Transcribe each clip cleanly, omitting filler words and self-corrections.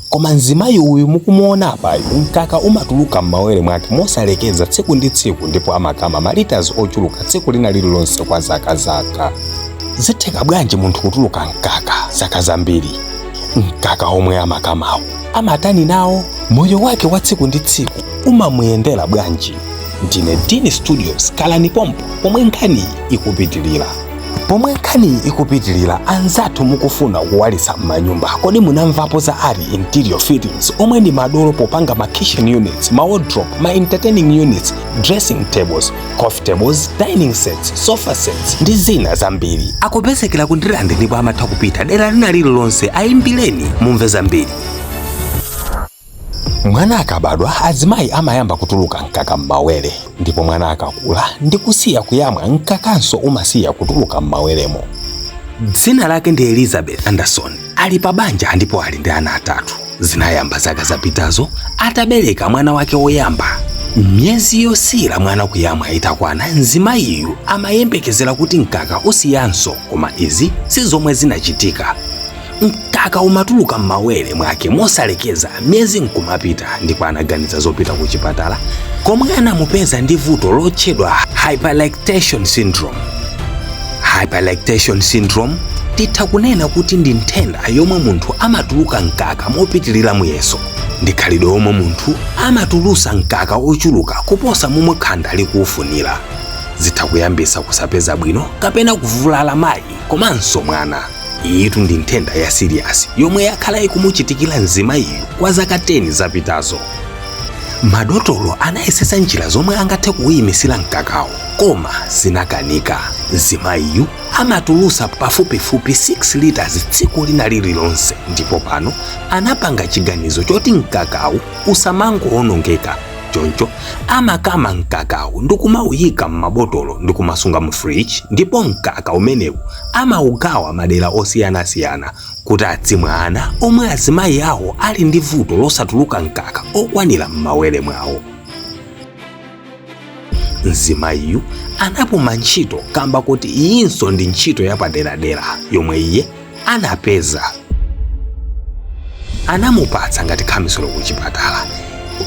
Koma mzimayi uyu mukumuona apayu, mkaka umatuluka m'mawere mwake mosalekeza tsiku ndi tsiku, ndipo amakama ma litres ochuluka tsiku lina lililonse kwa zaka zaka. Zitheka bwanji munthu kutuluka mkaka zaka zambiri? Mkaka omwe amakamawo amatani nawo? Moyo wake wa tsiku ndi tsiku umamuyendera bwanji? Ndine Dini Studios, kalani pompo pomwe nkhaniyi ikupitilira. Pomwe nkhaniyi ikupitilira, anzathu mukufuna kuwalitsa m'manyumba, kodi munamvapo za Ari Interior Fittings, omwe ndi madolo popanga ma kitchen units, ma wardrobe, ma entertaining units, dressing tables, coffee tables, dining sets, sofa sets ndi zina zambiri? Akupezekera ku Ndirande ndipo amatha kupita dera lina lililonse. Ayimbireni mumve zambiri. Mwana akabadwa, azimayi amayamba kutuluka mkaka m'mawere, ndipo mwana akakula ndi kusiya kuyamwa, mkakanso umasiya kutuluka m'maweremo. Dzina lake ndi Elizabeth Anderson, ali pa banja ndipo ali ndi ana atatu. Zinayamba zaka zapitazo atabereka mwana wake woyamba. Miyezi yosiyira mwana kuyamwa itakwana, mzimayiyu amayembekezera kuti mkaka usiyanso, koma izi si zomwe zinachitika. Mkaka umatuluka m'mawere mwake mosalekeza, miyezi nkumapita, ndipo anaganiza zopita ku chipatala komwe anamupeza ndi vuto lotchedwa hyperlactation syndrome. Hyperlactation syndrome titha kunena kuti ndi nthenda yomwe munthu amatuluka mkaka mopitilira muyeso. Ndi khalidwe omwe munthu amatulusa mkaka ochuluka kuposa momwe khanda likuufunira. Zitha kuyambisa kusapeza bwino kapena kuvulala mayi komanso mwana. Iyitu ndi nthenda ya serious yomwe yakhala ikumuchitikira mzimayiyu kwa zaka 10 zapitazo. Madotolo anayesesa njira zomwe angathe kuwuyimisira mkakawo, koma zinakanika. Mzimayiyu amatulusa pafupifupi 6 liters tsiku lina lililonse, ndipo pano anapanga chiganizo choti mkakawu usamangowonongeka, choncho amakama mkakawu ndi kumawuyika m'mabotolo ndi kumasunga mu fridge, ndipo mkaka umenewu amawugawa madera osiyanasiyana kuti adzimwa ana omwe azimayi awo ali ndi vuto losatuluka mkaka okwanira m'mawere mwawo. Mzimayiyu anapuma ntchito kamba kuti iyinso ndi ntchito yapaderadera yomwe iye anapeza. Anamupatsa ngati khamisolo ku chipatala,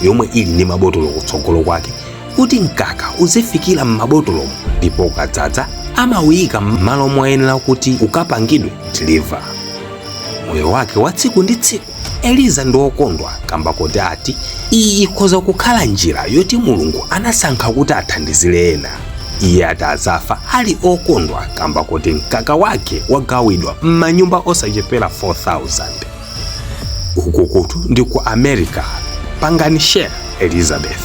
yomwe ili ndi mabotolo kutsogolo kwake kuti mkaka uzifikira m'mabotolomo, ndipo ukadzadza amawuyika m'malo moyenera kuti ukapangidwe deliver. Moyo wake wa tsiku ndi tsiku, Eliza ndi wokondwa kamba kuti ati iyi ikhoza kukhala njira yoti Mulungu anasankha kuti athandizire ena. Iye ati azafa ali okondwa kamba kuti mkaka wake wagawidwa m'manyumba osachepera 4000. Uku kutu ndi ku America. Pangani share Elizabeth.